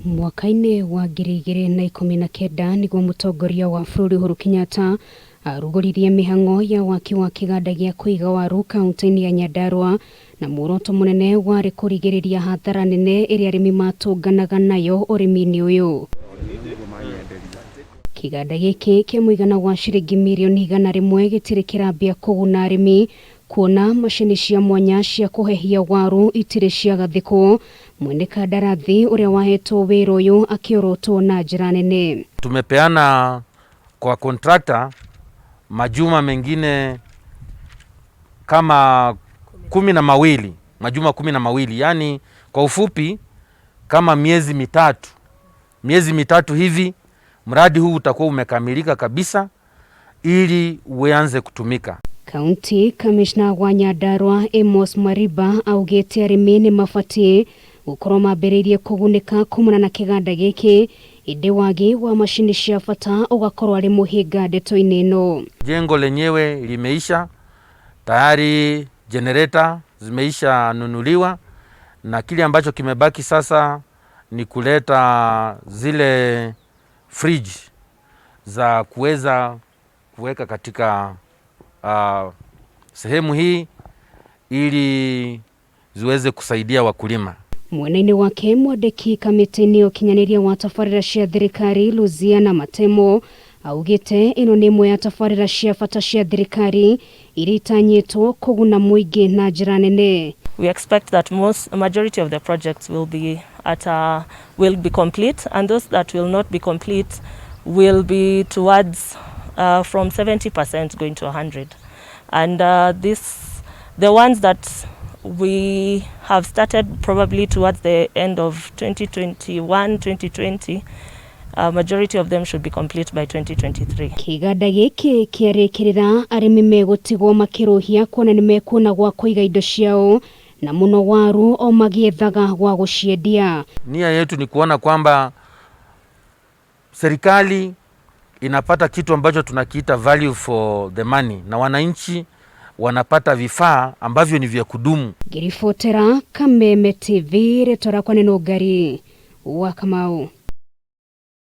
Mwaka-inĩ wa 2019 nĩguo mũtongoria wa bũrũri Uhuru Kenyatta arugũririe mĩhang'o ya waki wa kĩganda gĩa kũiga waru kaunti-inĩ ya Nyandarua, na muoroto mũnene warĩ kũrigĩrĩria hathara nene ĩrĩa arĩmi matũnganaga nayo ũrĩmi-inĩ ũyũ. Kĩganda gĩkĩ kĩa mũigana wa ciringi mirioni 100 gĩtirĩ kĩrambia kũguna arĩmi, kuona macini cia mwanya cia kũhehia waru itirĩ ciagathĩkwo. Mwene kandarathi ũrĩa wahetwo wĩra ũyũ akĩorotwo na njĩra nene. Tumepeana kwa contractor majuma mengine kama 12, majuma 12, yani kwa ufupi kama miezi 3. Miezi 3 hivi mradi huu utakuwa umekamilika kabisa ili uanze kutumika. County Commissioner wa Nyandarua Amos Mariba augĩte arĩmi nĩ mabatiĩ gũkorwo mambĩrĩirie kũgunĩka kumana na kĩganda gĩkĩ, ĩndĩ wagi wa macini cia bata ũgakorwo arĩ mũhĩnga ndeto-inĩ ĩno. Jengo lenyewe limeisha tayari, generator zimeisha nunuliwa, na kile ambacho kimebaki sasa ni kuleta zile fridge za kuweza kuweka katika sehemu hii ili ziweze kusaidia wakulima. Mwena-inĩ wake, mwandĩki kamĩtĩ-inĩ ũkinyanĩria wa tabarĩra cia thirikari Luciana Matemo augĩte ĩno nĩ ĩmwe ya tabarĩra cia bata cia thirikari iria itanyĩtwo kũguna mũingĩ na njĩra nene. We expect that most majority of the projects will be complete, and those that will not be complete will be towards from 70% going to 100. And this the ones that we have started probably towards the end of 2021, 2020, majority of them should be complete by 2023. Kĩganda gĩkĩ kĩarĩkĩrĩra, arĩmi megũtigwo makĩrũhia kuona nĩ mekuona gwa kũiga indo ciao, na mũno waru, o magĩethaga gwa gũciendia. Nia yetu ni kuona kwamba serikali inapata kitu ambacho tunakiita value for the money na wananchi wanapata vifaa ambavyo ni vya kudumu. Ngĩribotera Kameme TV, rĩtwa rĩakwa nĩ Nũngari wa Kamau.